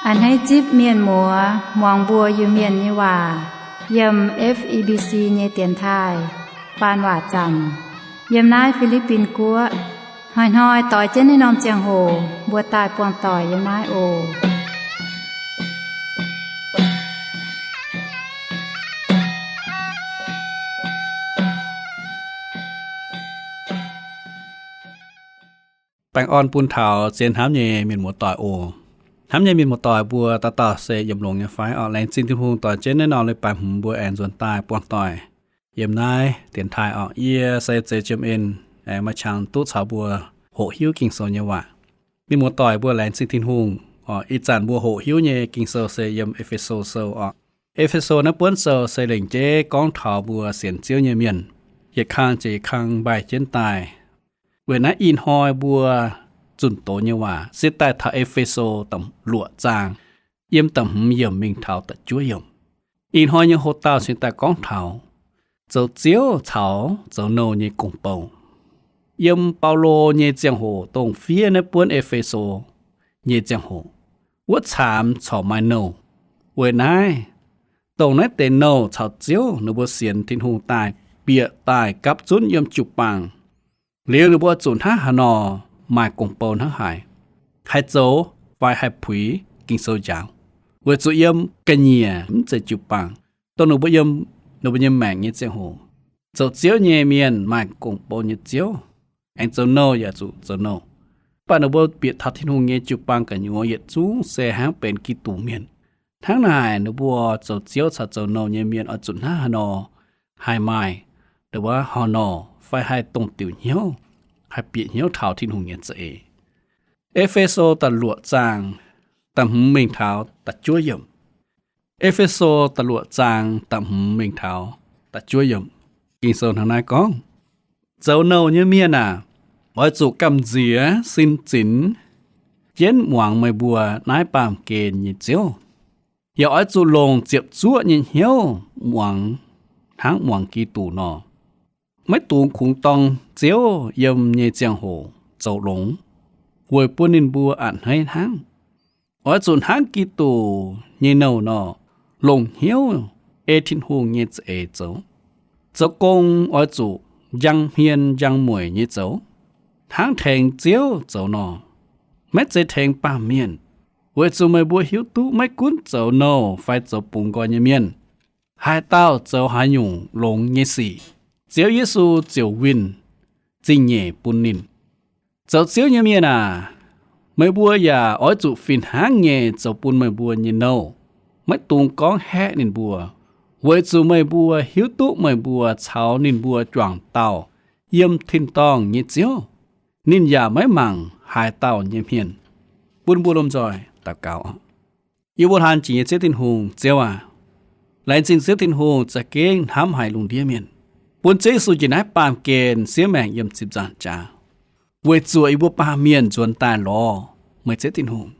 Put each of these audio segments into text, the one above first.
A'hneiv zipv mienh muoz muangx mbuo Iu-Mienh nyei waac yiem F E B C nyei dienx taaih faan waac zaamc yiem naaiv Fi^li^bin Guoqv. Hnoi-hnoi doix jienv naaiv norm ziangh hoc mbuo daaih buangh doic yiem naaiv oc. Baengh orn bun taux zien hnamv nyei mienh muoz-doic oc. Hnamv nyei mienh muoz-doic mbuo dauh dauh se yiem longx nyei fai orqc? Laengz zingh Tin-Hungh doix jienv naaiv norm leiz-baaix hmz mbuo aengx nzuonx daaih buangh doic yiem naaiv dienx taaih orqc. Yie se Zei Jiem En, aengx maaih qangx duqv caux mbuo hoqc hiuv Ging-Sou nyei waac. Mienh muoz-doic mbuo laengz zingh Tin-Hungh orqc. Ih zanc mbuo hoqc hiuv nyei Ging-Sou se yiem E^fe^so Sou orqc. E^fe^so naaiv buonv sou se lengc jeiv gorngv taux mbuo sienx Ziouv nyei mienh, yietc kang jiex yietc kang mbaih jienv daaih. Weic naaiv ih hnoi mbuo zunh doz nyei waac se daaih taux E^fe^so da'luoqc zaang, yiem da'hmz yiemc mingh taux da'juov yiemc. Ih hnoi nyei hoc-dauh cingx daaih gorngv taux zoux Ziouv caux zoux nouh nyei gong-bou. Yiem Baulo nyei ziangh hoc dongh fiev naaiv buonv E^fe^so nyei ziangh hoc, wuov caamx corc maaih nouh. Weic naaiv, dongh naaiv deix nouh caux Ziouv ninh mbuo sienx Tin-Hungh daaih bieqc daaih gapv zunv yiem jiu-baang. Liuz ninh mbuo zuqc hnangv haaix nor maaih gong-bou hnangv haaix, haih zoux fai haih puix Ging-Sou njaaux, weic zuqc yiem ga'nyiec mv zeiz jiu-baang, dongh ninh mbuo yiem ninh mbuo nyei maengc nyei ziangh hoc, zoux Ziouv nyei mienh maaih gong-bou nyei Ziouv, aengx zoux nouh yaac zuqc zoux nouh. Mv baac ninh mbuo bieqc taux Tin-Hungh nyei jiu-baang gu'nyuoz yietc zungv se hnangv benx Giduc mienh. Hnangv naaic ninh mbuo zoux Ziouv caux zoux nouh nyei mienh oix zuqc hnangv haaix nor haih maaih ndo wuov horh nor fai haih dongh diuc hnyouv, haih bieqc hnyouv taux Tin-Hungh nyei za'eix. E^fe^so da'luoqc zaang da'hmz mingh taux da'juov yiemc. E^fe^so da'luoqc zaang da'hmz mingh taux da'juov yiemc. Ging-Sou hnangv naaiv gorngv, zoux nouh nyei mienh aah! Oix zuqc gamh nziex sin zinx jienv muangx meih mbuo naaiv baamh gen nyei Ziouv. Yaac oix zuqc longc ziepc zuoqv nyei hnyouv muangx hnangv muangx Giduc nor. Maiv dungx kungx dorng Ziouv yiem nyei ziangh hoc zoux longx, weic bun ninh mbuo a'hneiv hnangv. Oix zuqc hnangv Giduc nyei nouh nor, longc hnyouv ei Tin-Hungh nyei za'eix zoux. Zoux gong oix zuqc njang hmien njang mueic nyei zoux, hnangv tengx Ziouv zoux nor, maiv zeiz tengx baamh mienh. Weic zuqc meih mbuo hiuv duqv maiv gunv zoux nouh fai zoux bungx nqoi nyei mienh, haaix dauh zoux haaix nyungc longx nyei sic, Ziouv Yesu ziouc winh zingh nyeic bun ninh. Zoux Ziouv nyei mienh aac, meih mbuo yaac oix zuqc fih hnangv nyei zoux bun meih mbuo nyei nouh, maiv dungx gorngv haeqv ninh mbuo, weic zuqc meih mbuo hiuv duqv meih mbuo caux ninh mbuo juangc dauh yiem tin-dorngh nyei Ziouv. Ninh yaac maiv mangc haaix dauh nyei hmien. Bun mbuo lomh nzoih daux gaux. Yie mbuo hlaang jiex nyei Ziouv Tin-Hungh, Ziouv aac, laengz zingh Ziouv Tin-Hungh za'gengh hnamv haic lungh ndiev mienh, bun Ziouv Yesu njiec naaiv baamh gen siev maengc yiem ziepc nzaangc jaax, weic zuoqc yie mbuo baamh mienh nzuonx daaih lorz meih Ziouv Tin-Hungh.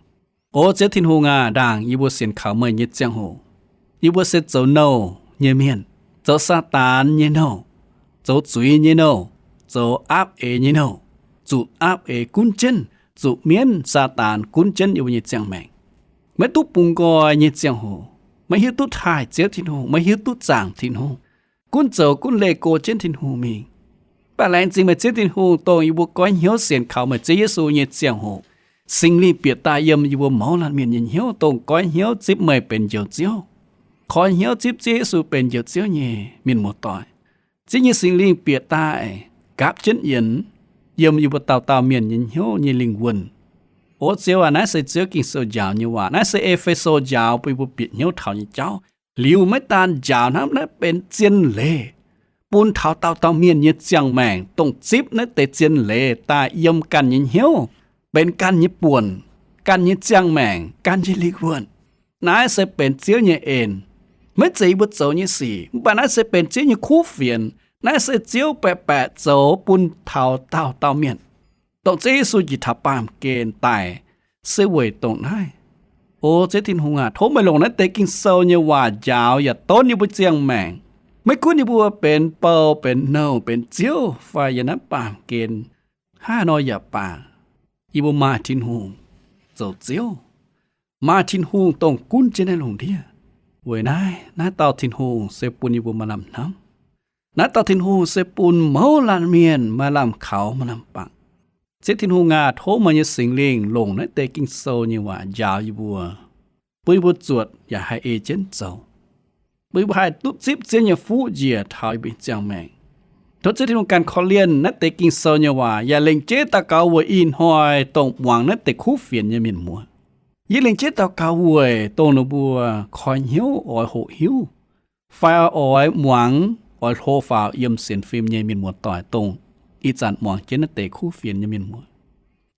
O Ziouv Tin-Hungh aac, ndaangc yie mbuo sienx kaux meih nyei ziangh hoc, yie mbuo se zoux nouh nyei mienh, zoux Saadaan nyei nouh, zoux zuiz nyei nouh, zoux aapv eix nyei nouh, zuqc aapv eix gunv jienv, zuqc mienv Saadaan gunv jienv yie mbuo nyei ziangh maengc. Maiv duqv bungx nqoi nyei ziangh hoc, maiv hiuv duqv taaih Ziouv Tin-Hungh, maiv hiuv duqv zaangc Tin-Hungh, gunv zoux gunv leih go jienv Tin-Hungh mingh. Mv baac laengz zingh meih Ziouv Tin-Hungh, dongh yie mbuo goiv hnyouv sienx kaux meih Ziouv Yesu nyei ziangh hoc, Singx Lingh bieqc daaih yiem yie mbuo mouz laanh mienh nyei hnyouv, dongh goiv hnyouv zipv meih benx Njoux Ziouv, goiv hnyouv zipv Ziouv Yesu benx Njoux Ziouv nyei mienh muoz-doic. Zipv nyei Singx Lingh bieqc daaih gapv jienv yienx yiem yie mbuo dauh dauh mienh nyei hnyouv nyei lingh wuonh. O Ziouv aac, naaiv se Ziouv Ging-Sou njaaux nyei waac. Naaiv se E^fe^so njaaux bun yie mbuo bieqc hnyouv taux nyei jauv. Liuz maiv daan njaaux hnangv naaiv benx zien leiz bun taux dauh dauh mienh nyei ziangh maengc, dongh zipv naaiv deix zien leiz daaih yiem ganh nyei hnyouv, benx ganh nyei buonc, ganh nyei ziangh maengc, ganh nyei lingh wuonh. Naaiv se benx Ziouv nyei en. Maiv zeiz yie mbuo zoux nyei sic, mv baac naaiv se benx Ziouv nyei kuv fienx. Naaiv se Ziouv baeqc baeqc zoux bun taux dauh dauh mienh. Dongh Ziouv Yesu njiec taux baamh gen daaih se weic dongh naaiv. O Ziouv Tin-Hungh aac, tov meih longc naaiv deix Ging-Sou nyei waac njaaux yaac donv yie mbuo ziangh maengc. Maiv gunv yie mbuo benx bou, benx nouh, benx ziouv fai yiem naaiv baamh gen hnangv haaix nor yaac baac, yie mbuo maaih Tin-Hungh zoux Ziouv. maaih Tin-Hungh dongh gunv jienv naaiv lungh ndiev. Weic naaiv, naaiv dauh Tin-Hungh se bun yie mbuo maaih lamh hnamv. Naaiv dauh Tin-Hungh se bun mouz laanh mienh maaih lamh kaux maaih lamh bangc. Ziouv Tin-Hungh aac, tov meih nyei Singx Lingh longc naaiv deix Ging-Sou nyei waac njaaux yie mbuo, bun yie mbuo zuotc yaac haih ei jienv zoux, bun yie mbuo haih duqv zipv Ziouv nyei fuqv njiec taux yie mbuo nyei ziangh maengc. Tov Ziouv Tin-Hungh ganh korv-lienh naaiv deix Ging-Sou nyei waac yaac lengc jeiv daux gaux weic ih hnoi dongh muangx naaiv deix kuv fienx nyei mienh muoz. Yie lengc jeiv daux gaux weic dongh ninh mbuo koi hnyouv oix hoqc hiuv fai oix muangx, oix hlo faaux yiem sienx fim nyei mienh muoz-doic, dongh ih zanc muangx jienv naaiv deix kuv fienx nyei mienh muoz.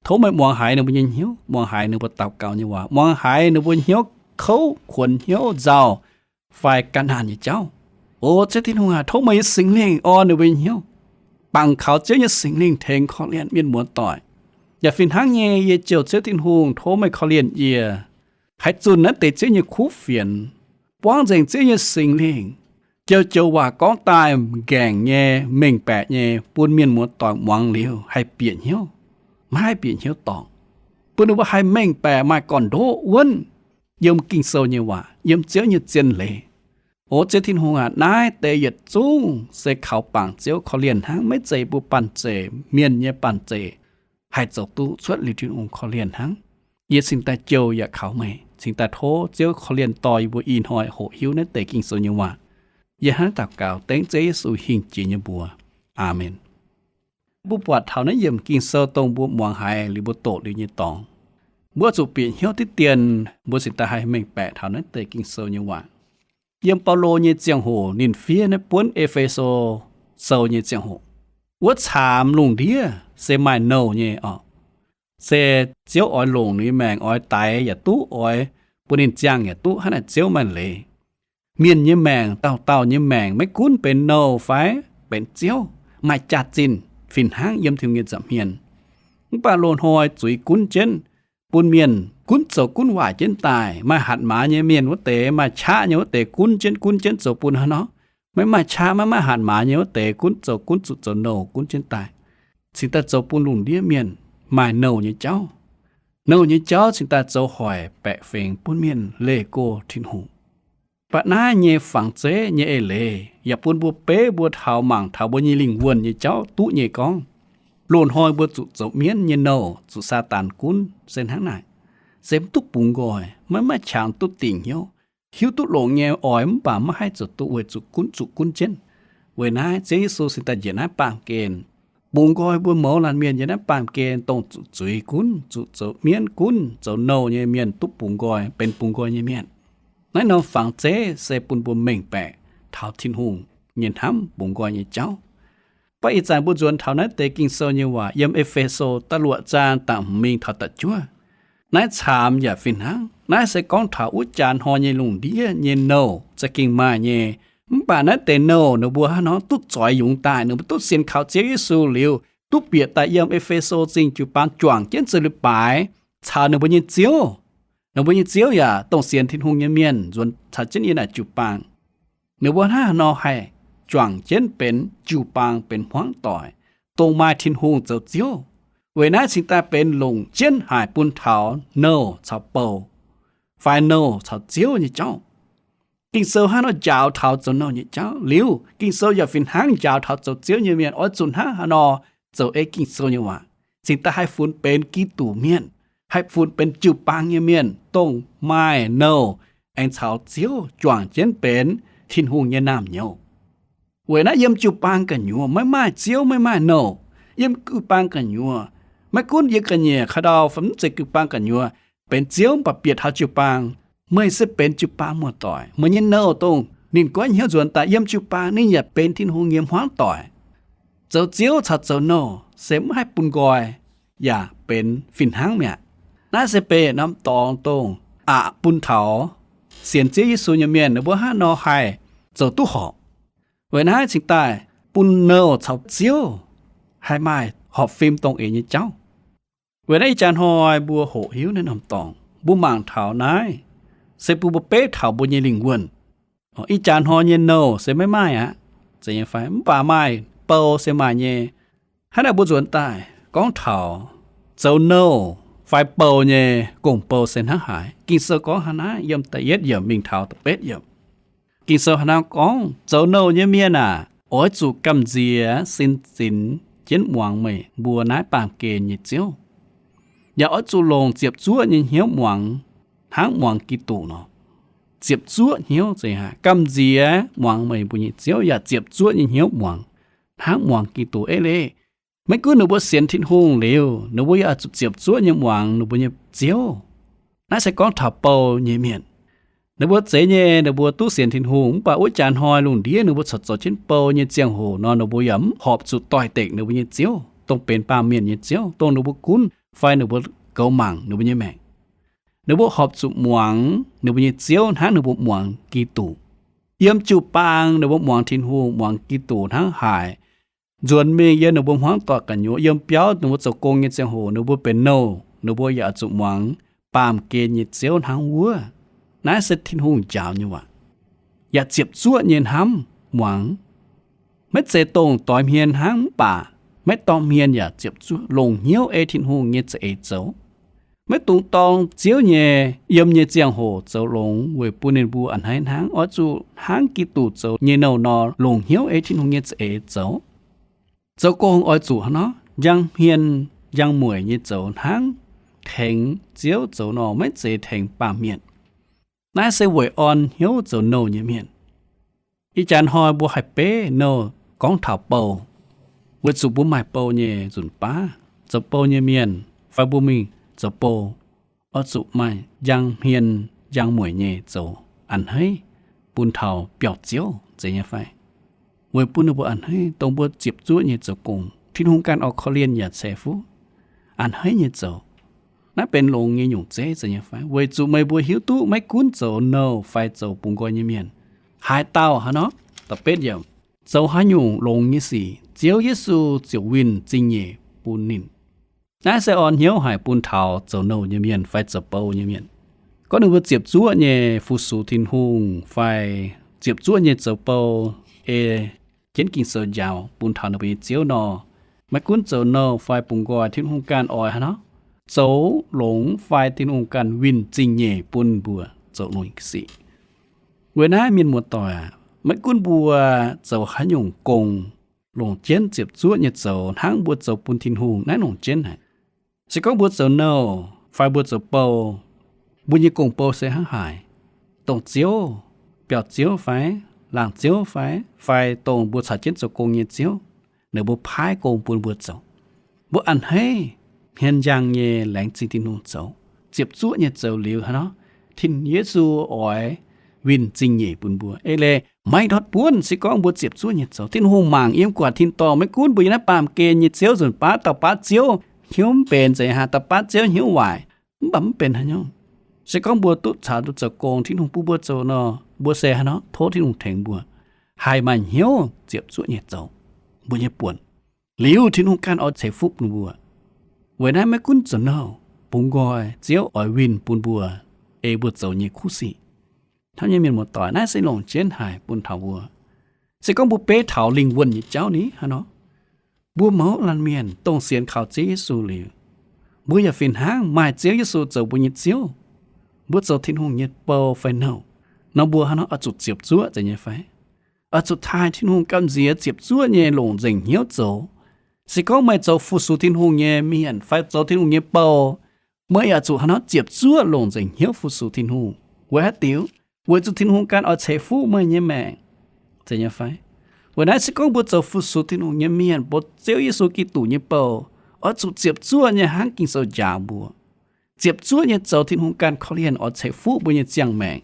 Tov meih muangx haiz ninh mbuo nyei hnyouv, muangx haiz ninh mbuo daux gaux nyei waac, muangx haiz ninh mbuo hnyouv kouv, kuonx hnyouv, nzauh, fai ga'naanh nyei jauv. O Ziouv Tin-Hungh aac, tov meih nyei Singx Lingh orn ninh mbuo nyei hnyouv, bangc kaux Ziouv nyei Singx Lingh tengx korv-lienh mienh muoz-doic. Yaac fih hnangv nyei, yie jouh Ziouv Tin-Hungh, tov meih korv-lienh yie, haih zunh naaiv deix Ziouv nyei kuv fienx, buangv nzengc Ziouv nyei Singx Lingh, joux-joux waac gorngv daaih m'gaengc nyei, mengh baeqc nyei, bun mienh muoz-doic muangx liuz haih bieqc hnyouv, maiv haih bieqc hnyouv dorngc, bun ninh mbuo haih mengh baeqc maaih gorn-ndoqv wuonv yiem Ging-Sou nyei waac, yiem Ziouv nyei zien leiz. O Ziouv Tin-Hungh aac, naaiv deix yietc zungv se kaux bangc Ziouv korv-lienh hnangv, maiv zeiz mbuo banh zeic, mienh nyei banh zeic haih zoux duqv, cuotv liuz Tin-Hungh korv-lienh hnangv. Yie cingx daaih jouh yaac kaux meih, cingx daaih tov Ziouv korv-lienh dorh yie mbuo ih hnoi hoqc hiuv naaiv deix Ging-Sou nyei waac. Yie hnangv daux gaux dengv Ziouv Yesu hingh jiex nyei mbuox. Aamen. Mbuo buatc taux naaiv yiemc Ging-Sou dongh mbuo muangx haiz liuz mbuo doqc liuz nyei dorngx, mbuo zuqc bieqc hnyouv diqv dien, mbuo cingx daaih haih mengh baeqc taux naaiv deix Ging-Sou nyei waac. Yiem Baulo nyei ziangh hoc ninh fiev naaiv buonv E^fe^so Sou nyei ziangh hoc, wuov caamx lungh ndiev se maaih nouh nyei oc. Se Ziouv oix longc ninh nyei maengc oix daix yaac duqv, oix bun ninh ziangh yaac duqv, hnangv naaic Ziouv maaih leiz. Mienh nyei maengc, dauh dauh nyei maengc maiv gunv benx nouh fai benx ziouv, maaih jaax-zinh fih hnangv yiem Tin-Hungh nyei nza'hmien. Mv baac loz-hnoi zuiz gunv jienv, bun mienh gunv zoux gunv waaic jienv daaih. Maaih hatc maaz nyei mienh wuov deix, maaih qaqv nyei wuov deix gunv jienv gunv jienv zoux bun hnangv nor. Maiv maaih qaqv, maiv maaih hatc maaz nyei wuov deix gunv zoux gunv zuqc zoux nouh gunv jienv daaih, cingx daaih zoux bun lungh ndiev mienh maaih nouh nyei jauv. Nouh nyei jauv cingx daaih zoux hoic baeqc fingx bun mienh leih go Tin-Hungh. Mv baac naaiv nyei fangx zeiv nyei eix leiz yaac bun mbuo beiv mbuo taux mangc taux mbuo nyei lingh wuonh nyei jauv duqv nyei gorngv, loz-hnoi mbuo zuqc zoux mienv nyei nouh, zuqc Saadaan gunv se hnangv naaic, se mv duqv bungx nqoi, maiv maaih qangx duqv dingc hnyouv. Hiuv duqv longx nyei oix mv baac maiv haih zoux duqv weic zuqc gunv zuqc gunv jienv. Weic naaiv Ziouv Yesu cingx daaih njiec naaiv baamh gen, bungx nqoi mbuo mouz laanh mienh yiem naaiv baamh gen dongh zuqc zuiz gunv, zuqc zoux mienv gunv, zoux nouh nyei mienh duqv bungx nqoi, benx bungx nqoi nyei mienh. Naaiv norm fangx zeiv se bun mbuo mengh baeqc taux Tin-Hungh nyei hnamv bungx nqoi nyei jauv. Mv baac ih zanc mbuo nzuonx taux naaiv deix Ging-Sou nyei waac yiem E^fe^so da'luoqc zaang da'hmz mingh taux da'juov. Naaiv caamx yaac fih hnangv. Naaiv se gorngv taux wuov jaax hnoi nyei lungh ndiev nyei nouh za'gengh maaih nyei. Mv baac naaiv deix nouh ninh mbuo hnangv nor duqv zoix yungz daaih, ninh mbuo duqv sienx kaux Ziouv Yesu liuz, duqv bieqc daaih yiem E^fe^so Zingh jiu-baang juangc jienv zoux leiz-baaix caux ninh mbuo nyei Ziouv. Ninh mbuo nyei Ziouv yaac dongh sienx Tin-Hungh nyei mienh nzuonx caux jienv yiem naaic jiu-baang. Ninh mbuo hnangv haaix nor haih juangc jienv benx jiu-baang, benx hmuangv doic, dongh maaih Tin-Hungh zoux Ziouv. Weic naaiv cingx daaih benx longc jienv haic bun taux nouh caux bou, fai nouh caux Ziouv nyei jauv. Ging-Sou hnangv nor njaaux taux zoux nouh nyei jauv liuz, Ging-Sou yaac fih hnangv njaaux taux zoux Ziouv nyei mienh oix zuqc hnangv haaix nor zoux ei Ging-Sou nyei waac, cingx daaih haih funx benx Giduc mienh, haih funx benx jiu-baang nyei mienh, dongh maaih nouh aengx caux Ziouv juangc jienv benx Tin-Hungh nyei naamh nyouz. Weic naaiv yiem jiu-baang gu'nyuoz maiv maaih Ziouv, maiv maaih nouh. Yiem jiu-baang gu'nyuoz, maiv gunv yiem ga'nyiec ka'ndau fai mv zeiz jiu-baang gu'nyuoz, benx Ziouv mv baac bieqc taux jiu-baang, meih se benx jiu-baang muoz-doic. Meih nyei nouh dongh ninh goiv hnyouv nzuonx daaih yiem jiu-baang, ninh yaac benx Tin-Hungh nyei hmuangv doic. Zoux Ziouv caux zoux nouh se mv haih bun nqoi, yaac benx fih hnangv mi'aqv. Naaiv se benx norm dorngx dongh aqc bun taux sienx Ziouv Yesu nyei mienh ninh mbuo hnangv nor haih zoux duqv horpc. Weic naaiv cingx daaih bun nouh caux Ziouv haih maaih horpc fim dongh eix nyei jauv. Weic naaiv ih jaax hnoi mbuo hoqc hiuv naaiv norm dorngx, mbuo mangc taux naaiv, se bun mbuo beiv taux mbuo nyei lingh wuonh. Ih jaax hnoi nyei nouh se maiv maaih aqv, zeiz nyei fai? Mv baac maaih bou se maaih nyei. Hnangv naaiv mbuo nzuonx daaih gorngv taux zoux nouh fai bou nyei gong-bou se hnangv haaix. Ging-Sou gorngv hnangv naaiv, yiem da'yietv yiemc mingh taux da'betv yiemc. Ging-Sou hnangv naaiv gorngv, zoux nouh nyei mienh aah, oix zuqc gamh nziex sin zinx jienv muangx meih mbuo naaiv baamh gen nyei Ziouv. Yaac oix zuqc longc ziepc zuoqv nyei hnyouv muangx, hnangv muangx Giduc nor. Ziepc zuoqv hnyouv zeiz haic, gamh nziex muangx meih mbuo nyei Ziouv yaac ziepc zuoqv nyei hnyouv muangx, hnangv muangx Giduc. Eix leiz, maiv gunv ninh mbuo sienx Tin-Hungh liuz, ninh mbuo yaac oix zuqc ziepc zuoqv nyei muangx ninh mbuo nyei Ziouv. Naaiv se gorngv taux bou nyei mienh. Ninh mbuo zeiz nyei, ninh mbuo duqv sienx Tin-Hungh, mv baac wuov jaax hnoi lungh ndiev ninh mbuo corc zoux jienv bou nyei ziangh hoc nor, ninh mbuo yaac mv horpc zuqc doix-dekc ninh mbuo nyei Ziouv, dongh benx baamh mienh nyei ziouv, dongh ninh mbuo gunv fai ninh mbuo goux mangc ninh mbuo nyei maengc. Ninh mbuo horpc zuqc muangx ninh mbuo nyei Ziouv hnangv ninh mbuo muangx Giduc. Yiem jiu-baang ninh mbuo muangx Tin-Hungh, muangx Giduc hnangv haaix, nzuonx mingh yiem ninh mbuo hmuangv doic gu'nyuoz, yiem biauv ninh mbuo zoux gong nyei ziangh hoc, ninh mbuo benx nouh, ninh mbuo yaac oix zuqc muangx baamh gen nyei Ziouv hnangv wuov. Naaiv se Tin-Hungh njaaux nyei waac. Yaac ziepc zuoqv nyei hnamv muangx. Maiv zeiz dongh doix hmien hnangv, mv baac maiv dorh hmien yaac ziepc zuoqv, longc hnyouv ei Tin-Hungh nyei za'eix zoux. Maiv dungx dorng Ziouv nyei yiem nyei ziangh hoc zoux longx weic bun ninh mbuo a'hneiv hnangv. Oix zuqc hnangv Giduc zoux nyei nouh nor, longc hnyouv ei Tin-Hungh nyei za'eix zoux. Zoux gong oix zuqc hnangv nor, njang hmien njang mueic nyei zoux, hnangv tengx Ziouv zoux nor, maiv zeiz tengx baamh mienh. Naaiv se weic orn hnyouv zoux nouh nyei mienh. Ih jaax hnoi mbuo haih beiv nouh gorngv taux bou, weic zuqc mbuo maaih bou nyei nzunc baav. Zoux bou nyei mienh fai mbuo mingh zoux bou, oix zuqc maaih njang hmien njang mueic nyei zoux, a'hneiv bun taux biauv-ziouv, zeiz nyei fai? Weic bun ninh mbuo a'hneiv, dongh mbuo ziepc zuoqv nyei zoux gong, Tin-Hungh ganh oix korv-lienh yaac ceix fuqv, a'hneiv nyei zoux. Naaiv benx longx nyei nyungc zeiv, zeiz nyei fai? Weic zuqc meih mbuo hiuv duqv maiv gunv zoux nouh fai zoux bungx nqoi nyei mienh, haaix dauh, hnangv nor, da'betv yiemc, zoux haaix nyungc longx nyei sic, Ziouv Yesu ziouc winh zingh nyeic bun ninh. Naaiv se orn hnyouv haic bun taux zoux nouh nyei mienh fai zoux bou nyei mienh. Gorngv ninh mbuo ziepc zuoqv nyei fu-sux Tin-Hungh fai ziepc zuoqv nyei zoux bou, ei jienv Ging-Sou njaaux bun taux ninh mbuo nyei Ziouv nor, maiv gunv zoux nouh fai bungx nqoi, Tin-Hungh ganh oix, hnangv nor, zoux longx fai Tin-Hungh ganh winh zingh nyeic bun mbuo zoux longx nyei sic. Weic naaiv, mienh muoz-doic aac, maiv gunv mbuo zoux haaix nyungc gong, longc jienv ziepc zuoqv nyei zoux hnangv mbuo zoux bun Tin-Hungh, naaiv longc jienv haic. Se gorngv mbuo zoux nouh fai mbuo zoux bou, mbuo nyei gong-bou se hnangv haaix, dongh ziouv, biauv-ziouv fai, laangz ziouv fai, fai dongh mbuo caux jienv zoux gong nyei ziouv, ninh mbuo paaiv gong bun mbuo zoux, mbuo a'hneiv hmien njang nyei laengz zingh Tin-Hungh zoux, ziepc zuoqv nyei zoux liuz, hnangv nor, Tin-Yesu oix winh zingh nyeic bun mbuo. Eix leiz maiv ndortv buonv, se gorngv mbuo ziepc zuoqv nyei zoux, Tin-Hungh mangc yiem guatc tin-dorngh, maiv gunv mbuo yiem naaiv baamh gen nyei ziouv nzunc baav, dauh baav ziouv hnyouv mv benx zeiz haaix, dauh baav ziouv hnyouv waaic, mv baac mv benx haaix nyungc. Se gorngv mbuo duqv caux duqv zoux gong, Tin-Hungh bun mbuo zoux nor, mbuo se hnangv nor tov Tin-Hungh tengx mbuo haih maaih hnyouv ziepc zuoqv nyei zoux mbuo nyei buonc. Liuz Tin-Hungh ganh oix ceix fuqv bun mbuo. Weic naaiv maiv gunv zoux nouh, bungx nqoi, Ziouv oix winh bun mbuo ei mbuo zoux nyei kuv sic. Hnamv nyei mienh muoz-doic, naaiv se longc jienv haic bun taux mbuo. Se gorngv mbuo beiv taux lingh wuonh nyei jauv ni, hnangv nor, mbuo mouz laanh mienh dongh sienx kaux Ziouv Yesu liuz, mbuo yaac fih hnangv maaih Ziouv Yesu zoux mbuo nyei Ziouv, mbuo zoux Tin-Hungh nyei bou fai nouh, nor mbuo hnangv nor oix zuqc ziepc zuoqv, zeiz nyei fai? Oix zuqc taaih Tin-Hungh gamh nziex ziepc zuoqv nyei longc nzengc hnyouv zoux. Se gorngv meih zoux fu-sux Tin-Hungh nyei mienh fai zoux Tin-Hungh nyei bou, meih yaac zuqc hnangv nor ziepc zuoqv longc nzengc hnyouv fu-sux Tin-Hungh. Weic haaix diuc? Weic zuqc Tin-Hungh ganh oix ceix fuqv meih nyei maengc, zeiz nyei fai? Weic naaiv se gorngv mbuo zoux fu-sux Tin-Hungh nyei mienh, mbuo Ziouv Yesu Giduc nyei bou, oix zuqc ziepc zuoqv nyei hnangv Ging-Sou njaaux mbuo, ziepc zuoqv nyei zoux Tin-Hungh ganh korv-lienh oix ceix fuqv mbuo nyei ziangh maengc.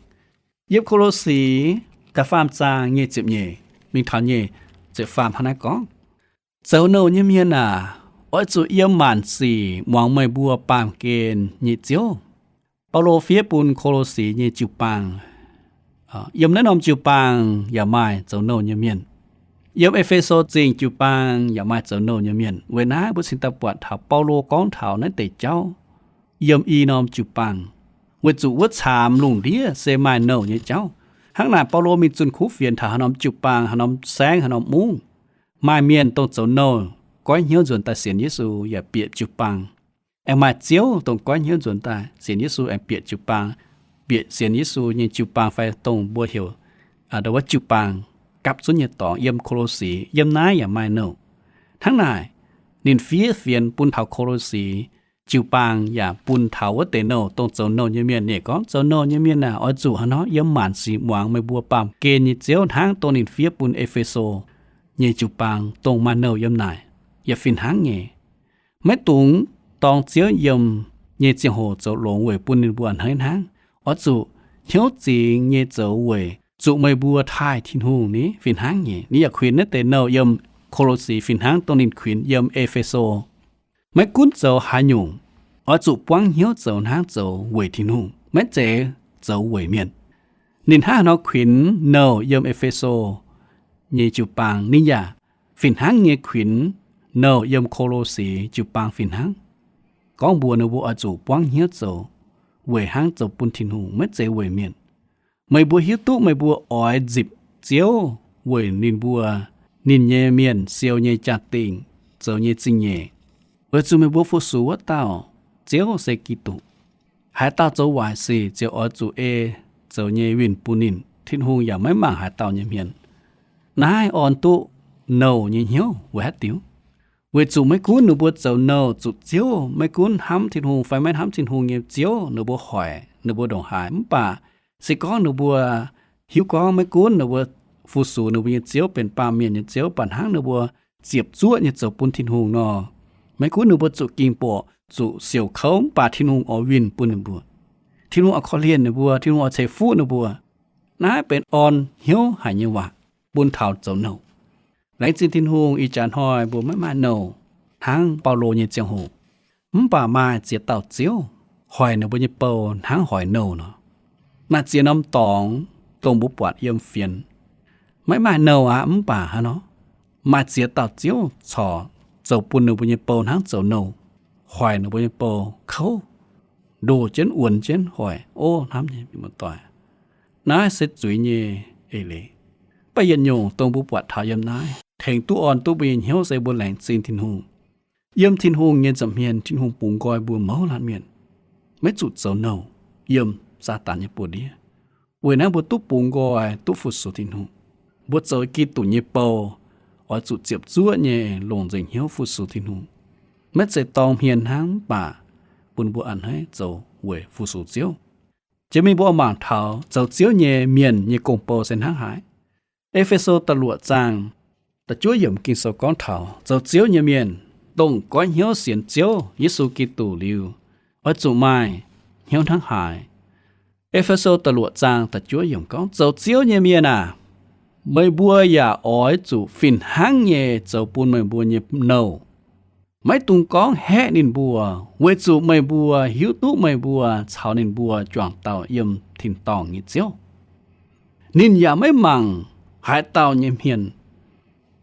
Yiem Ko^lo^si da'faam zaang nyic ziepc nyeic mingh taux nyic ziepc faam hnangv naaiv gorngv, zoux nouh nyei mienh aac, oix zuqc yiem maanc sic muangx meih mbuo baamh gen nyei Ziouv. Baulo fiev bun Ko^lo^si nyei jiu-baang. Yiem naaiv norm jiu-baang yaac maaih zoux nouh nyei mienh. Yiem E^fe^so Zingh jiu-baang yaac maaih zoux nouh nyei mienh. Weic naaiv mbuo cingx daaih buatc taux Baulo gorngv taux naaiv deix jauv yiem i norm jiu-baang, weic zuqc wuov caamx lungh ndiev se maaih nouh nyei jauv. Hnangv naaic Baulo mingh zunh kuv fienx taux haaix norm jiu-baang, haaix norm saengv, haaix norm mungv, maaih mienh dongh zoux nouh goiv hnyouv nzuonx daaih sienx Yesu yaac bieqc jiu-baang. aengx maaih Ziouv dongh goiv hnyouv nzuonx daaih sienx Yesu aengx bieqc jiu-baang, bieqc sienx Yesu nyei jiu-baang fai dongh mbuo heuc ndau wuov jiu-baang gapv zunv nyei dorngx yiem Ko^lo^si, yiem naaiv yaac maaih nouh. Hnangv naaic, ninh fiev fienx bun taux Ko^lo^si jiu-baang yaac bun taux wuov deix nouh dongh zoux nouh nyei mienh. Ninh gorngv zoux nouh nyei mienh aah, oix zuqc haaix nor yiem maanc sic muangx meih mbuo baamh gen nyei Ziouv hnangv dongh ninh fiev bun E^fe^so nyei jiu-baang dongh maaih nouh yiem naaic, yaac fih hnangv nyei. Maiv dungx dorng Ziouv yiem nyei ziangh hoc zoux longx weic bun ninh mbuo a'hneiv hnangv. Oix zuqc hnyouv zingx nyei zoux weic zuqc meih mbuo taaih Tin-Hungh ni, fih hnangv nyei. Ninh yaac kuinx naaiv deix nouh yiem Ko^lo^si fih hnangv dongh ninh kuinx yiem E^fe^so. Maiv gunv zoux haaix nyungc, oix zuqc buangv hnyouv zoux hnangv zoux weic Tin-Hungh, maiv zeiz zoux weic mienh. Ninh hnangv haaix nor kuinx nouh yiem E^fe^so nyei jiu-baang, ninh yaac fih hnangv nyei kuinx nouh yiem Ko^lo^si jiu-baang fih hnangv. Gorngv mbuox ninh mbuo oix zuqc buangv hnyouv zoux weic hnangv zoux bun Tin-Hungh, maiv zeiz weic mienh. Meih mbuo hiuv duqv meih mbuo oix nzipc Ziouv weic ninh mbuo, ninh nyei mienh siou nyei jaa-dingh, zoux nyei zingh nyeic, weic zuqc meih mbuo fu-sux wuov dauh Ziouv se Giduc. Haaix dauh zoux waaic sic ziouc oix zuqc ei zoux nyei winh bun ninh. Tin-Hungh yaac maiv mangc haaix dauh nyei hmien. Naaiv orn duqv nouh nyei hnyouv weic haaix diuc? Weic zuqc maiv gunv ninh mbuo zoux nouh zuqc Ziouv, maiv gunv hnamv Tin-Hungh fai maiv hnamv Tin-Hungh nyei Ziouv, ninh mbuo hoic, ninh mbuo ndongc haaix, mv baac se gorngv ninh mbuo hiuv gorngv maiv gunv ninh mbuo fu-sux ninh mbuo nyei Ziouv benx baamh mienh nyei Ziouv, baac hnangv ninh mbuo ziepc zuoqv nyei zoux bun Tin-Hungh nor, maiv gunv ninh mbuo zuqc ging-borqc, zuqc siouc kouv, mv baac Tin-Hungh oix winh bun ninh mbuo. Tin-Hungh oix korv-lienh ninh mbuo, Tin-Hungh oix ceix fuqv ninh mbuo. Naaiv benx orn hnyouv haic nyei waac bun taux zoux nouh. Laengz zingh Tin-Hungh, ih jaax hnoi mbuo maiv maaih nouh hnangv Baulo nyei ziangh hoc, mv baac maaih ziex dauh Ziouv hoic ninh mbuo nyei bou hnangv hoic nouh nor. Maaih ziex norm dorngx dongh mbuo buatc yiem fienx, maiv maaih nouh aqv, mv baac haaix nor, maaih ziex dauh Ziouv corc zoux bun ninh mbuo nyei bou hnangv zoux nouh, hoic ninh mbuo nyei bou kouv, ndoh jienv wuonx jienv hoic. Ov, hnamv nyei mienh muoz-doic, naaiv se zuiz nyei eix leiz. Mv baac yietc nyungc dongh mbuo buatc taux yiem naaiv tengx duqv orn duqv mbuo nyei hnyouv se mbuo laengz zingh Tin-Hungh. Yiem Tin-Hungh nyei nza'hmien, Tin-Hungh bungx nqoi mbuo mouz laanh mienh maiv zuqc zoux nouh yiem Saadaan nyei buoz-ndiev. Weic naaiv mbuo duqv bungx nqoi, duqv fu-sux Tin-Hungh. Mbuo zoux Giduc nyei bou, oix zuqc ziepc zuoqv nyei longc nzengc hnyouv fu-sux Tin-Hungh. Maiv zeiz dorng hmien hnangv, mv baac bun mbuo a'hneiv zoux weic fu-sux Ziouv. Jiex mingh mbuo oix mangc taux zoux Ziouv nyei mienh nyei gong-bou se hnangv haaix. E^fe^so da'luoqc zaang da'juov yiemc Ging-Sou gorngv taux zoux Ziouv nyei mienh, dongh goiv hnyouv sienx Ziouv Yesu Giduc liuz, oix zuqc maaih hnyouv hnangv haaix. E^fe^so da'luoqc zaang da'juov yiemc gorngv, zoux Ziouv nyei mienh aah! Meih mbuo yaac oix zuqc fih hnangv nyei zoux bun meih mbuo nyei nouh. Maiv dungx gorngv haeqv ninh mbuo, weic zuqc meih mbuo hiuv duqv meih mbuo caux ninh mbuo juangc dauh yiem tin-dorngh nyei Ziouv. Ninh yaac maiv mangc haaix dauh nyei hmien.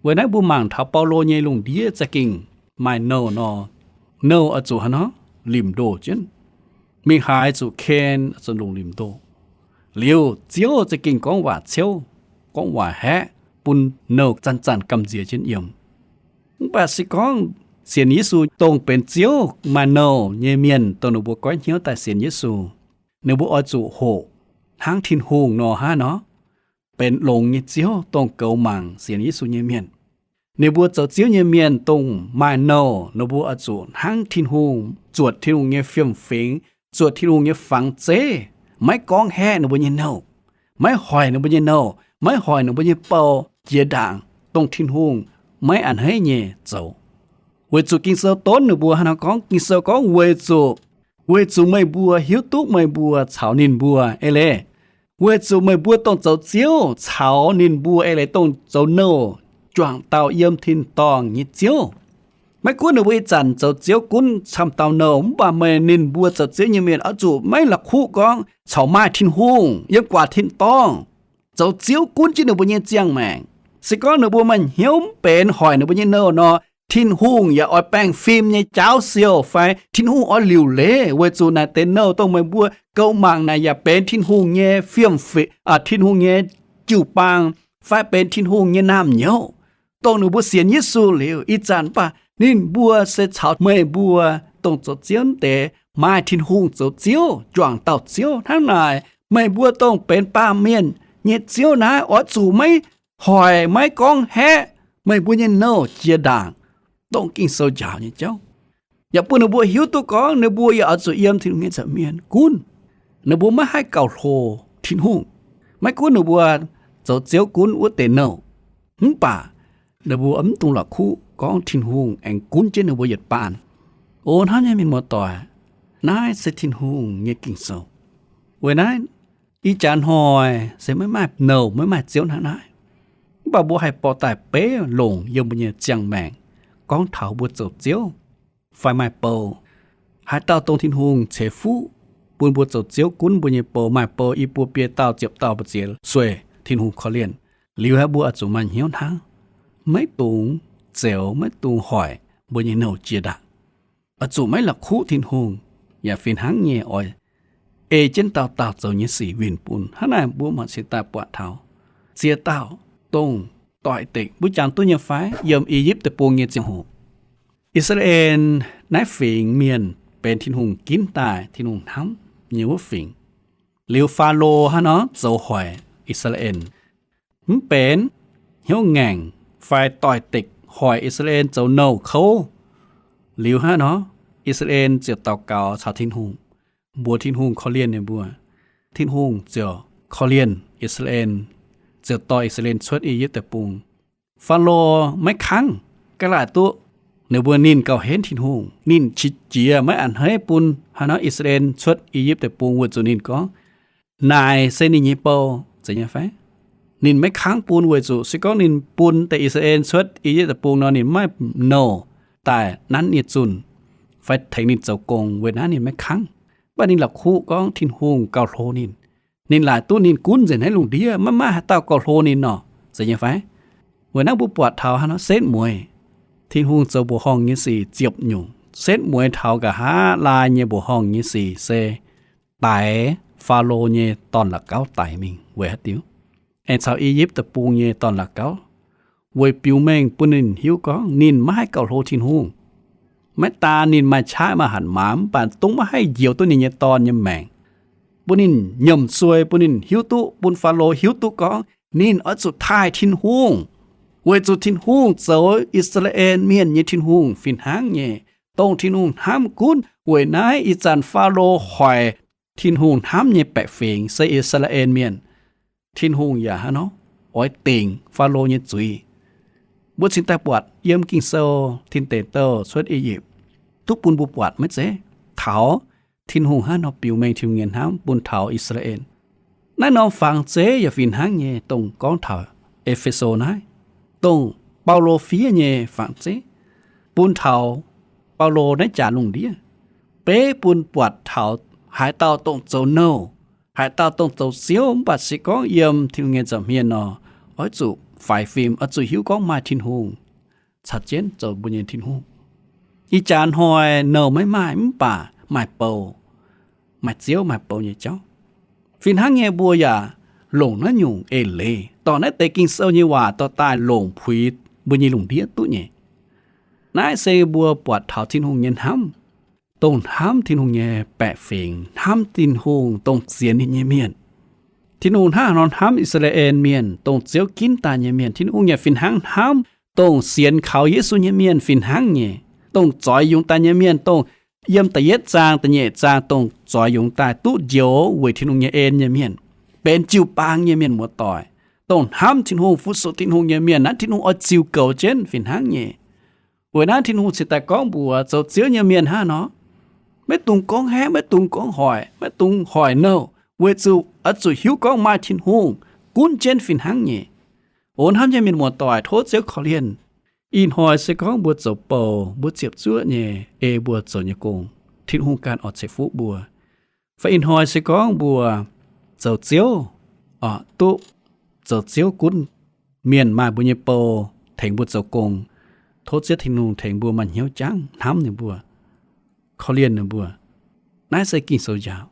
Weic naaiv mbuo mangc taux Baulo nyei lungh ndiev za'gengh maaih nouh nor, nouh oix zuqc haaix nor? Limc ndoh jienv. Mingh haaix zuqc ken, zuqc longc limc ndoh. Liuz Ziouv za'gengh gorngv waac ciouv, gorngv waac haeqv, bun nouh zanc-zanc gamh nziex jienv yiem. Mv baac se gorngv sienx Yesu dongh benx Ziouv maaih nouh nyei mienh, dongh ninh mbuo goiv hnyouv daaih sienx Yesu, ninh mbuo oix zuqc hoqc hnangv Tin-Hungh nor hnangv nor, benx longx nyei Ziouv dongh goux mangc sienx Yesu nyei mienh. Ninh mbuo zoux Ziouv nyei mienh dongh maaih nouh, ninh mbuo oix zuqc hnangv Tin-Hungh, zuotc Tin-Hungh nyei fiem-fingx, zuotc Tin-Hungh nyei fangx zeiv, maiv gorngv haeqv ninh mbuo nyei nouh, maiv hoic ninh mbuo nyei nouh, maiv hoic ninh mbuo nyei bou jiex ndaangc, dongh Tin-Hungh maiv a'hneiv nyei zoux. Weic zuqc Ging-Sou donv ninh mbuo hnangv nor gorngv, Ging-Sou gorngv, weic zuqc, weic zuqc meih mbuo hiuv duqv meih mbuo caux ninh mbuo, eix leiz, weic zuqc meih mbuo dongh zoux Ziouv caux ninh mbuo, eix leiz dongh zoux nouh, juangc dauh yiem tin-dorngh nyei Ziouv. Maiv gunv ninh mbuo ih zanc zoux Ziouv gunv camv dauh nouh, mv baac meih ninh mbuo zoux Ziouv nyei mienh oix zuqc maiv la'kuqv gorngv corc maaih Tin-Hungh yiem guaax tin-dorngh zoux Ziouv gunv jienv ninh mbuo nyei ziangh maengc. Se gorngv ninh mbuo maaih hnyouv mv benx hoic ninh mbuo nyei nouh nor, Tin-Hungh yaac oix baengh fim nyei jaauv siou fai Tin-Hungh oix liuc leiz, weic zuqc naaic deix nouh dongh meih mbuo goux mangc naaic yaac benx Tin-Hungh nyei fiem-fingx, aa, Tin-Hungh nyei jiu-baang fai benx Tin-Hungh nyei naamh nyouz. Dongh ninh mbuo sienx Yesu liuz, ih zanc mv baac ninh mbuo se caux meih mbuo dongh zoux ziouv deix maaih Tin-Hungh zoux ziouv, juangc dauh ziouv. Hnangv naaic, meih mbuo dongh benx baamh mienh nyei ziouv naaiv oix zuqc maiv hoic, maiv gorngv haeqv meih mbuo nyei nouh jiex ndaangc, dongh Ging-Sou njaaux nyei jauv. Yaac bun ninh mbuo hiuv duqv gorngv ninh mbuo yaac oix zuqc yiem Tin-Hungh nyei nza'hmien gunv. Ninh mbuo maiv haih gauh hlo Tin-Hungh. Maiv gunv ninh mbuo zoux ziouv gunv wuov deix nouh, mv baac ninh mbuo mv dungx la'kuqv gorngv Tin-Hungh aengx gunv jienv ninh mbuo yietc baanh. O hnamv nyei mienh muoz-doic, naaiv se Tin-Hungh nyei Ging-Sou. Weic naaiv, ih jaax hnoi se maiv maaih nouh, maiv maaih ziouv hnangv naaiv. Mv baac mbuo haih borqv daaih beiv longc yiem mbuo nyei ziangh maengc gorngv taux mbuo zoux ziouv fai maaih bou. Haaix dauh dongh Tin-Hungh ceix fuqv bun mbuo zoux ziouv gunv mbuo nyei bou, maaih bou i buo biei dauh ziepc dauh mbu'ziex sueih, Tin-Hungh korv-lienh. Liuz haiz mbuo oix zuqc maaih hnyouv hnangv, maiv dungx zeux, maiv dungx hoic mbuo nyei nouh jiex ndaangc. Oix zuqc maiv la'kuqv Tin-Hungh, yaac fih hnangv nyei oix ei jienv dauh dauh zoux nyei sic winh bun. Hnangv naaic mbuo mangc cingx daaih buatc taux ziex dauh dongh doix-dekc, mbuo jangx duqv nyei fai? Yiem I^yipv Deic-Bung nyei ziangh hoc, I^saa^laa^en naaiv fingx mienh benx Tin-Hungh ginv daaih, Tin-Hungh hnamv nyei wuov fingx. Liuz Faalo hnangv nor zoux hoic I^saa^laa^en, mv benx hnyouv ngaengc fai doix-dekc hoic I^saa^laa^en zoux nouh kouv. Liuz hnangv nor, I^saa^laa^en ziouc daux gaux caux Tin-Hungh, mbuox Tin-Hungh korv-lienh ninh mbuo. Tin-Hungh ziouc korv-lienh I^saa^laa^en, ziouc dorh I^saa^laa^en cuotv I^yipv Deic-Bung. Faalo maiv kangv, ga'laaic duqv ninh mbuo ninh gauh henv Tin-Hungh. Ninh qiex jiez maiv a'hneiv bun hnangv nor I^saa^laa^en cuotv I^yipv Deic-Bung weic zuqc ninh gorngv, naaic se ninh nyei bou, zeiz nyei fai? Ninh maiv kangv bun weic zuqc se gorngv ninh bun deix I^saa^laa^en cuotv I^yipv Deic-Bung nor, ninh maiv maaih nouh daaih nanv ninh nyei zunh fai tengx ninh zoux gong. Weic naaiv ninh maiv kangv. Mv baac ninh la'kuqv gorngv Tin-Hungh gauh hlo ninh. Ninh laaic duqv ninh gunv nzengc naaiv lungh ndiev, maiv maaih haaix dauh gauh hlo ninh nor, zeiz nyei fai? Weic naaiv mbuo buatc taux hnangv nor setv mueiz, Tin-Hungh zoux mbuoqc horngh nyei sic ziepc nyungc. Setv mueiz taux nqa'haav laai nyei mbuoqc horngh nyei sic se daix Faalo nyei dorn-la'gauv daic mingh weic haaix diuc? Aengx caux I^yipv Deic-Bung nyei dorn-la'gauv, weic biux mengh bun ninh hiuv gorngv ninh maiv haih gauh hlo Tin-Hungh. Maiv daan ninh maaih qaqv maaih hatc maaz, mv baac dongh maiv haih njoux duqv ninh nyei dorn nyei maengc. Bun ninh nyiemc suei, bun ninh hiuv duqv, bun Faalo hiuv duqv gorngv ninh oix zuqc taaih Tin-Hungh, weic zuqc Tin-Hungh zoux I^saa^laa^en Mienh nyei Tin-Hungh fih hnangv nyei, dongh Tin-Hungh hnamv gunv. Weic naaiv ih zanc Faalo hoic Tin-Hungh hnamv nyei baeqc fingx se I^saa^laa^en Mienh. Tin-Hungh yaac hnangv nor oix dingc Faalo nyei zuiz. Mbuo cingx daaih buatc yiem Ging-Sou Tin Deic Douh Cuotv I^yipv duqv bun mbuo buatc maiv zeiz, taux Tin-Hungh hnangv nor biux mengh Tin-Hungh nyei hnamv bun taux I^saa^laa^en. Naaiv norm fangx zeiv yaac fih hnangv nyei, dongh gorngv taux E^fe^so naaiv, dongh Baulo fiev nyei fangx zeiv, bun taux Baulo naaiv jaax lungh ndiev, beiv bun buatc taux haaix dauh dongh zoux nouh, haaix dauh dongh zoux ziouv, mv baac se gorngv yiem Tin-Hungh nyei nza'hmien nor, oix zuqc faix fim, oix zuqc hiuv gorngv maaih Tin-Hungh caux jienv zoux mbuo nyei Tin-Hungh. Ih jaax hnoi nouh maiv maaih, mv baac maaih bou, maaih ziouv maaih bou nyei jauv. Fih hnangv nyei mbuo yaac longc naaiv nyungc eix leiz dorh naaiv deix Ging-Sou nyei waac dorh daaih longc puix mbuo nyei lungh ndiev duqv nyei. Naaiv se mbuo buatc taux Tin-Hungh nyei hnamv, dongh hnamv Tin-Hungh nyei baeqc fingx, hnamv Tin-Hungh dongh sienx ninh nyei mienh. Tin-Hungh hnangv haaix nor hnamv I^saa^laa^en Mienh, dongh Ziouv ginv daaih nyei mienh, Tin-Hungh yaac fih hnangv hnamv dongh sienx kaux Yesu nyei mienh fih hnangv nyei, dongh zoix yungz daaih nyei mienh, dongh yiem da'yietv zaang, da'nyeic zaang, dongh zoix yungz daaih duqv njoux weic Tin-Hungh nyei en nyei mienh, benx jiu-baang nyei mienh muoz-doic, dongh hnamv Tin-Hungh, fu-sux Tin-Hungh nyei mienh. Naaiv Tin-Hungh oix ziux goux jienv fih hnangv nyei. Weic naaiv Tin-Hungh cingx daaih gorngv mbuox zoux Ziouv nyei mienh hnangv nor, maiv dungx gorngv haeqv, maiv dungx gorngv hoic, maiv dungx hoic nouh, weic zuqc oix zuqc hiuv gorngv maaih Tin-Hungh gunv jienv fih hnangv nyei. O hnamv nyei mienh muoz-doic, tov Ziouv korv-lienh. Ih hnoi se gorngv mbuo zoux bou, mbuo ziepc zuoqv nyei ei mbuo zoux nyei gong, Tin-Hungh ganh oix ceix fuqv mbuo. Fai ih hnoi se gorngv mbuo zoux ziouv, oc, duqv zoux ziouv gunv mienh maaih mbuo nyei bou tengx mbuo zoux gong, tov Ziouv Tin-Hungh tengx mbuo maaih hnyouv jangv hnamv ninh mbuo, korv-lienh ninh mbuo. Naaiv se Ging-Sou njaaux.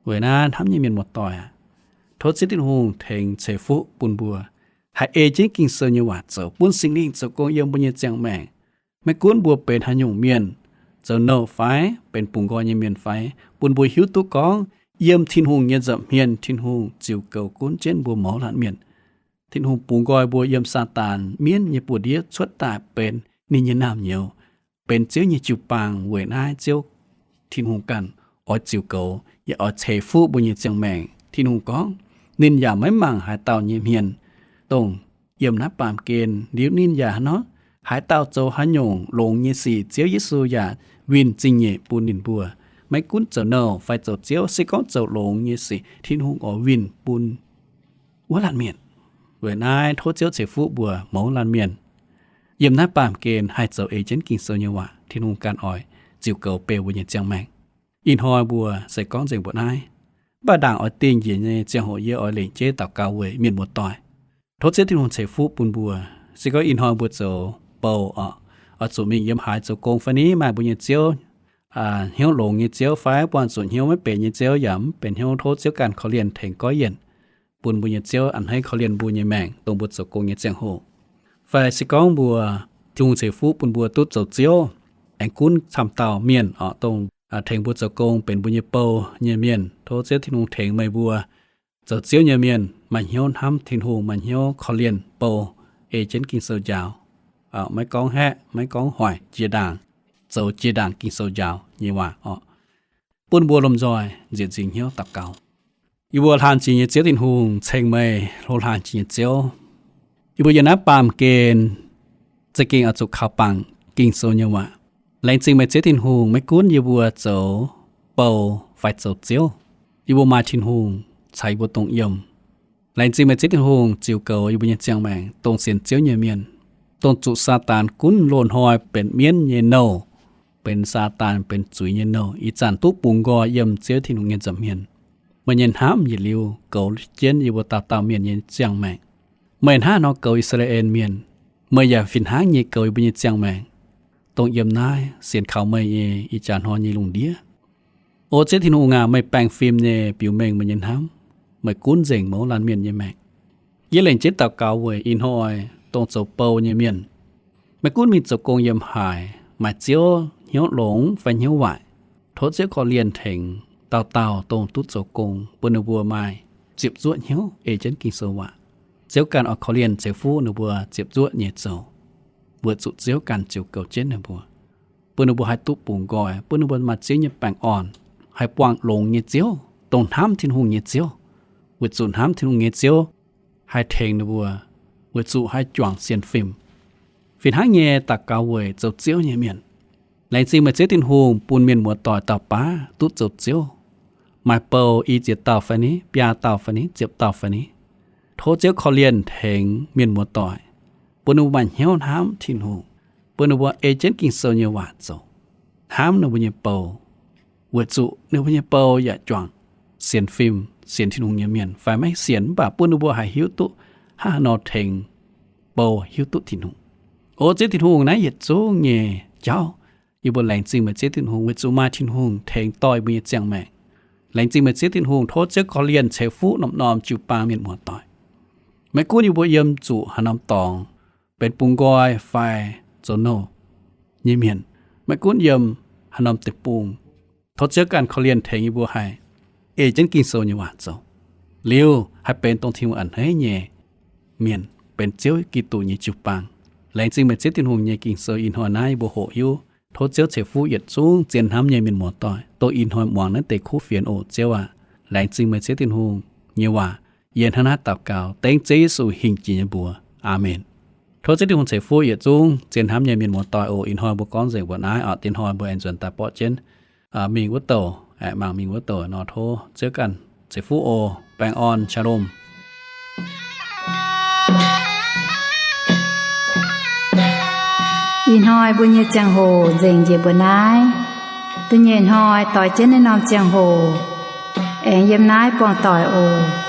Weic naaiv hnamv nyei mienh muoz-doic aac, tov Ziouv Tin-Hungh tengx ceix fuqv bun mbuo, haih ei jienv Ging-Sou nyei waac zoux, bun Singx Lingh zoux gong yiem mbuo nyei ziangh maengc. Maiv gunv mbuo benx haaix nyungc mienh, zoux nouh fai benx bungx nqoi nyei mienh fai, bun mbuo hiuv duqv gorngv yiem Tin-Hungh nyei nza'hmien Tin-Hungh ziux goux gunv jienv mbuo mouz laanh mienh. Tin-Hungh bungx nqoi mbuo yiem Saadaan mienv nyei buoz-ndiev cuotv daaih benx ninh nyei naamh nyouz, benx Ziouv nyei jiu-baang. Weic naaiv Ziouv Tin-Hungh ganh oix ziux goux yaac oix ceix fuqv mbuo nyei ziangh maengc. Tin-Hungh gorngv, ninh yaac maiv mangc haaix dauh nyei hmien, dongh yiem naaiv baamh gen liuz ninh yaac hnangv nor, haaix dauh zoux haaix nyungc longx nyei sic, Ziouv Yesu yaac winh zingh nyeic bun ninh mbuo. Maiv gunv zoux nouh fai zoux ziouv, se gorngv zoux longx nyei sic, Tin-Hungh oix winh bun wuov laanh mienh. Weic naaiv tov Ziouv ceix fuqv mbuo mouz laanh mienh yiem naaiv baamh gen haih zoux ei jienv Ging-Sou nyei waac. Tin-Hungh ganh oix ziux goux beu mbuo nyei ziangh maengc. Ih hnoi mbuo se gorngv nzengc mbuo naaiv, mv baac ndaangc oix dingh njiec nyei ziangh hoc yie oix lengc jeiv daux gaux weic mienh muoz-doic. Tov Ziouv Tin-Hungh ceix fuqv bun mbuo. Se gorngv ih hnoi mbuo zoux bou oc, oix zuqc mingh yiem haaix zoux gong fai ni, maaih mbuo nyei ziouv, hnyouv longx nyei ziouv fai buangh zuqc hnyouv maiv benx nyei ziouv yaac mv benx hnyouv, tov Ziouv ganh korv-lienh tengx goiv yienc bun mbuo nyei ziouv a'hneiv korv-lienh mbuo nyei maengc dongh mbuo zoux gong nyei ziangh hoc. Fai se gorngv mbuo, Tin-Hungh ceix fuqv bun mbuo duqv zoux ziouv, aengx gunv camv dauh mienh oc, dongh tengx mbuo zoux gong benx mbuo nyei bou nyei mienh, tov Ziouv Tin-Hungh tengx meih mbuo zoux ziouv nyei mienh maaih hnyouv hnamv Tin-Hungh, maaih hnyouv korv-lienh bou, ei jienv Ging-Sou njaaux, maiv gorngv haeqv, maiv gorngv hoic, jiex ndaangc, zoux jiex ndaangc Ging-Sou njaaux nyei waac oc. Bun mbuo lomh nzoih nziec nzingc hnyouv daux gaux. Yie mbuo hlang jiex nyei Ziouv Tin-Hungh, ceng meih hlo hlang jiex nyei Ziouv. Yie mbuo yiem naaiv baamh gen za'gengh oix zuqc kaux bangc Ging-Sou nyei waac. Laengz zingh meih Ziouv Tin-Hungh, maiv gunv yie mbuo zoux bou fai zoux ziouv, yie mbuo maaih Tin-Hungh caux yie mbuo dongh yiem. Laengz zingh meih Ziouv Tin-Hungh ziux goux yie mbuo nyei ziangh maengc dongh sienx Ziouv nyei mienh, dongh zuqc Saadaan gunv loz-hnoi benx mienv nyei nouh, benx Saadaan benx zuiz nyei nouh, ih zanc duqv bungx nqoi yiem Ziouv Tin-Hungh nyei nza'hmien. Meih nyei hnamv yietc liuz goux jienv yie mbuo dauh dauh mienh nyei ziangh maengc. Meih hnangv nor goux I^saa^laa^en Mienh, meih yaac fih hnangv nyei goux yie mbuo nyei ziangh maengc, dongh yiem naaiv sienx kaux meih nyei ih jaax hnoi nyei lungh ndiev. O Ziouv Tin-Hungh aac, meih baengh fim nyei biux mengh meih nyei hnamv, meih gunv nzengc mouz laanh mienh nyei maengc. Yie lengc jeiv daux gaux weic ih hnoi dongh zoux bou nyei mienh, maiv gunv mingh zoux gong yiem haaix, maaih ziouv hnyouv longx fai hnyouv waaic, tov Ziouv korv-lienh tengx dauh dauh dongh duqv zoux gong, bun ninh mbuo maaih ziepc zuoqv hnyouv ei jienv Ging-Sou waac. Ziouv ganh oix korv-lienh ceix fuqv ninh mbuo ziepc zuoqv nyei zoux, weic zuqc Ziouv ganh ziux goux jienv ninh mbuo, bun ninh mbuo haih duqv bungx nqoi, bun ninh mbuo maaih Ziouv nyei baengh orn, haih buangh longx nyei ziouv, dongh hnamv Tin-Hungh nyei ziouv, weic zuqc hnamv Tin-Hungh nyei ziouv haih tengx ninh mbuo, weic zuqc haih juangc sienx fim. Fih hnangv nyei daux gaux weic zoux ziouv nyei mienh. Laengz zingh meih Ziouv Tin-Hungh bun mienh muoz-doic dauh baav duqv zoux ziouv, maaih bou i ziex dauh fai ni, biaa dauh fai ni, ziepc dauh fai ni. Tov Ziouv korv-lienh tengx mienh muoz-doic, bun ninh mbuo maaih hnyouv hnamv Tin-Hungh, bun ninh mbuo ei jienv Ging-Sou nyei waac zoux, hnamv ninh mbuo nyei bou, weic zuqc ninh mbuo nyei bou yaac juangc sienx fim, sienx Tin-Hungh nyei mienh fai maiv sienx, mv baac bun ninh mbuo haih hiuv duqv hnangv haaix nor tengx bou hiuv duqv Tin-Hungh. O Ziouv Tin-Hungh, naaiv yietc zungv nyei jauv yie mbuo laengz zingh meih Ziouv Tin-Hungh weic zuqc maaih Tin-Hungh tengx dorh yie mbuo nyei ziangh maengc. Laengz zingh meih Ziouv Tin-Hungh, tov Ziouv korv-lienh ceix fuqv norm-norm jiu-baang mienh muoz-doic. Maiv gunv yie mbuo yiem zuqc haaix norm dorngx, benx bungx nqoi fai zoux nouh nyei mienh, maiv gunv yiem haaix norm deic-bung, tov Ziouv ganh korv-lienh tengx yie mbuo haih ei jienv Ging-Sou nyei waac zoux, liuz haih benx dongh Tin-Hungh a'hneiv nyei mienh, benx Ziouv Giduc nyei jiu-baang. Laengz zingh meih Ziouv Tin-Hungh nyei Ging-Sou ih hnoi naaiv yie mbuo hoqc hiuv. Tov Ziouv ceix fuqv yietc zungv zien hnamv nyei mienh muoz-doic, dongh ih hnoi muangx naaiv deix kuv fienx oc, Ziouv aac. Laengz zingh meih Ziouv Tin-Hungh nyei waac. Yie hnangv naaiv daux gaux dengv Ziouv Yesu hingh jiex nyei mbuox. Aamen. Tov Ziouv Tin-Hungh ceix fuqv yietc zungv zien hnamv nyei mienh muoz-doic oc. Ih hnoi mbuo gorngv nzengc mbuo naaiv oc. Dien hnoi mbuo aengx nzuonx daaih borqv jienv mingh wuov douh, aengx mangc mingh wuov douh nor, tov Ziouv ganh ceix fuqv oc. Baengh orn, shalom. Ih hnoi mbuo nyei ziangh hoc nzengc njiec mbuo naaiv. Da'nyeic hnoi doix jienv naaiv norm ziangh hoc aengx yiem naaiv buangh doic oc.